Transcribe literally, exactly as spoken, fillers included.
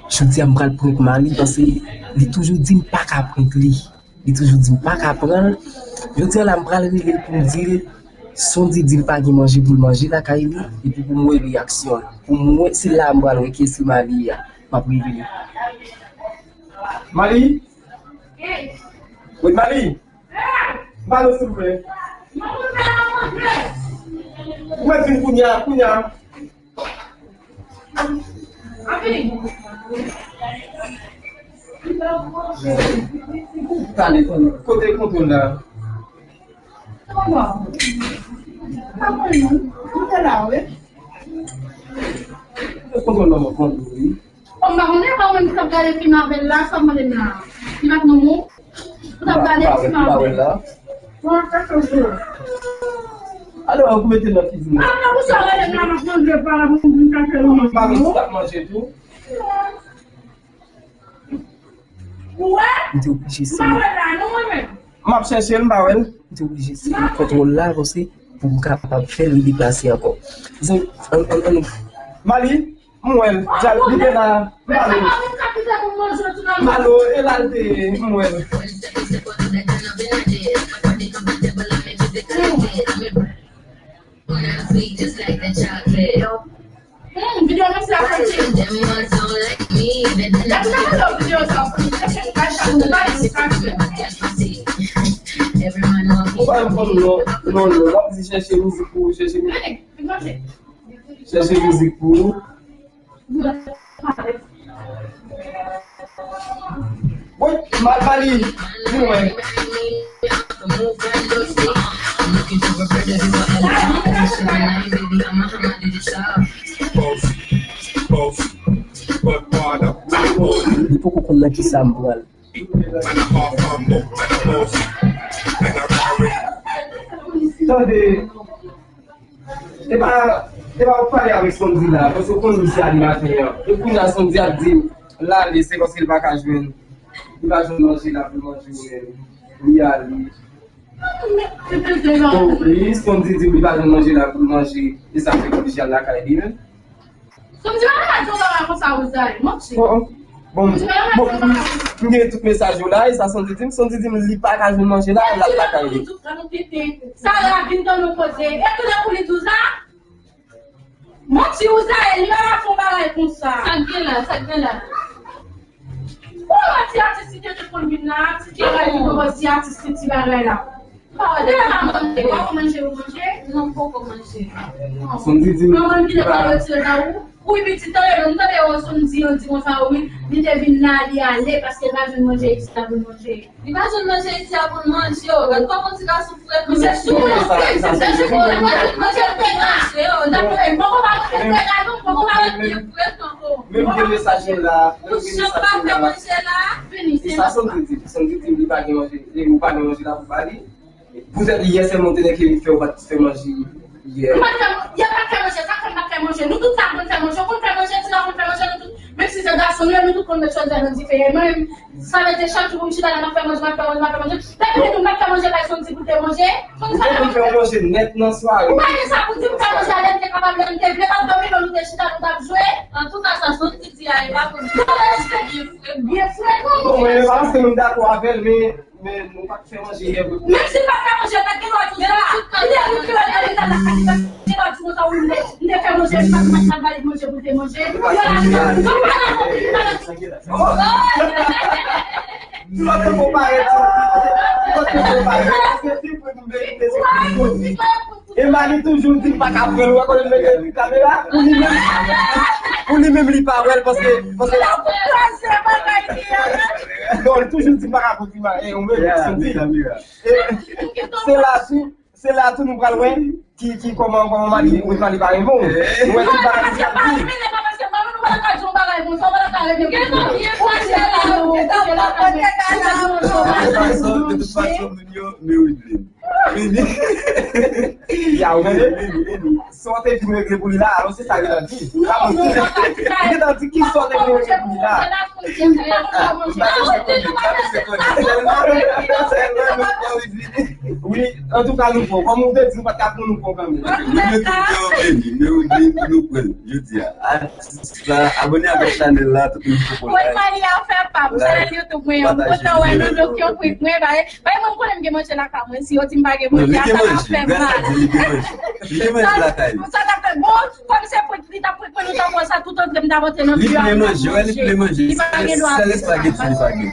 Jodi a m pral prank Mali paske li toujou di m pa ka prank li. Li toujou di m pa ka pran l. Jodi a la m pral rele l pou m di l Sondy di l pa gen manje pou l manje lakay li, epi pou m wè reyaksyon l. Pou m wè, se la m pral wè kiyès ki Mali a. M ap rele li. Mali? Wi, Mali? Malo, silvouplè. Ou mèt vin kounye a, kounye a. Tande, tande. Kote kontwòl la? Kontwòl la, mwen konn wi. Bon, m pa konnen, pa mwen ki t ap gade fim avè l la, sa w mande m la? Li pa t nan mou? Ou t ap gade fim avè l la? Mwen ap chache w. Alò, ou mete nan kizin nan. Ah, non, pou sa, gade m la, m ap manje pa la, pou m vin chache l. Ou pa gen ti t ap manje tou? Ou wè? M te oblije siye. M pa wè l la, non, mwen menm. M ap chèche l, m pa wè l. M te oblije siye kontwòl la, paske pou m kapab fè l deplase ankò. Zan, an, an, an. Mali? M wè l, djal, li te la. Malo. Malo, e la l te ye, m wè l. Hmm, videyo mèsi a fè. Ou pa yon fanm non, non, non, non, w ap di chèche mizik pou chèche mizik. Chèche mizik pou ou. Woy, mal pale, di mwen. Li poko konn nan kisa m pral. Tande. E pa, e pa ou pale avèk Sondy la, paske ou konn misye animatè an. E kounye a Sondy ap di l ale, se paske l pa ka jwenn, li pa jwenn manje la pou l manje ou menm. Li ale. Wi, Sondy di li pa jwenn manje la pou l manje, e sa fè l oblije al lakay li menm. Sondy pa ka di yon bagay konsa, Rosalie, manti. Oh, oh. Bon, bon, m gen tout mesaj yo la, e sa Sondy di m, Sondy di m li pa ka jwenn manje la, l ap lakay li. Sa la vin tann nou koze. E tounen pou li di w sa? Manti, Rosalie, li pa ka fè yon bagay konsa. Sa k gen la, sa k gen la? Ou wè ti atis ki te konn vin la, ti bagay ki konn ti atis, ti bagay la. Ou pa wè deja manje, ou pa manje, ou manje? Non, m poko manje. Sondy di m. Manman ki te pale retire nan ou. Wi, pitit, tande, non, tande, yo, Sondy, yo di konsa, wi, li te vin la, li ale, paske l pa jwenn manje, li pa jwenn manje. Li pa jwenn manje isi a pou l manje, o. Gad kòman ti gason frèt. Misye sou mwen. Misye sou mwen. Manje l te manje, o. N ap fè, poko pa manje l te la, non, poko pa manje frèt ankò. Menm gen mesaj la, menm gen mesaj la. Fini, se sa Sondy di. Sondy di li pa gen manje, li ou pa gen manje la pou ba li. Poutèt yè sèlman ou te nèk fè ou pa t fè manje yè. M pa t fè, yè pa t fè manje, sa k fè m pa t fè manje. Nou tout la konn fè manje, ou konn fè manje, ti la konn fè manje, nou tout. Menm si se gason nou ye, nou tout konn met chòdyè nan dife. E mwen menm, sa mete chak jou pou m chita la, m ap fè manje, m ap fè manje, m ap fè manje. Depi li di m pa t fè manje bay Sondy pou l te manje, Sondy sa fè manje. Ou te fè yon manje nèt nan sware. Ou pa gen sa pou di m fè manje a, lè m te kapab, lè m te vle, m ap dòmi, lè nou te chita, nou t ap jwe. Antouka, sa Sondy di a, e pa pou di. Byen frèt, non. Bon, mwen, e pa paske m dakò avè l, men Men nou pa t fè manje yè vre. Menm si l pa t fè manje, pa t gen dwa di sa. Li te vin kilòt nan leta la, li te gen dwa di konsa, wi, m te, m te fè manje, m pa t, m pa t bay li manje pou l te manje. Yo la, nou pa nan konfli, nou pa nan konfli. Kilòt te konparèt, kilòt te konparèt. Paske si pou nou verite, se pou nou. E Mali toujou di m pa ka pran l, ou wè kote m mete kamera? Pou li menm, pou li menm li pa wè l, paske, paske. Non, li toujou di m pa ka pran kamera. E, ou menm, Sondy. E, se la tou, se la tou nou pral wè ki, ki kòman, kòman Mali, ou Mali pa renmen w. Ou wè ki bagay li ap di. De tout fason, de tout fason, moun yo merite. Vini. Ya, ou tande? Vini, vini. Sa w te vin regle pou li la, alò se sa li t ap di. Non, non, non, non. Li t ap di ki sa w te vin regle pou li la. Wi, antouka, nou pran. Kòm ou te di, nou pa t ka pran, nou pran kanmenm. Ok, nou mete w deyò, baby. Men ou di pou nou pran l jodi a. Atis la, abòne avèk chanèl la, tout moun ki poko like. Mali a fè pa pou chanèl YouTube mwen an. M kontan wè nou, donk yon prik mwen, ba, ba, mwen, m konnen m gen manje lakay mwen. Si yo di m pa gen manje, sa ta fè mal. Li gen manje. Li gen manje lakay li. Sa ta fè bon, kòm se prik, li t ap prik mwen, nou t ap wè sa, tout antre m t ap antre nan vye a. Li plen manje, wè, li plen manje. Li pa gen dwa. Sèl espageti li pa gen.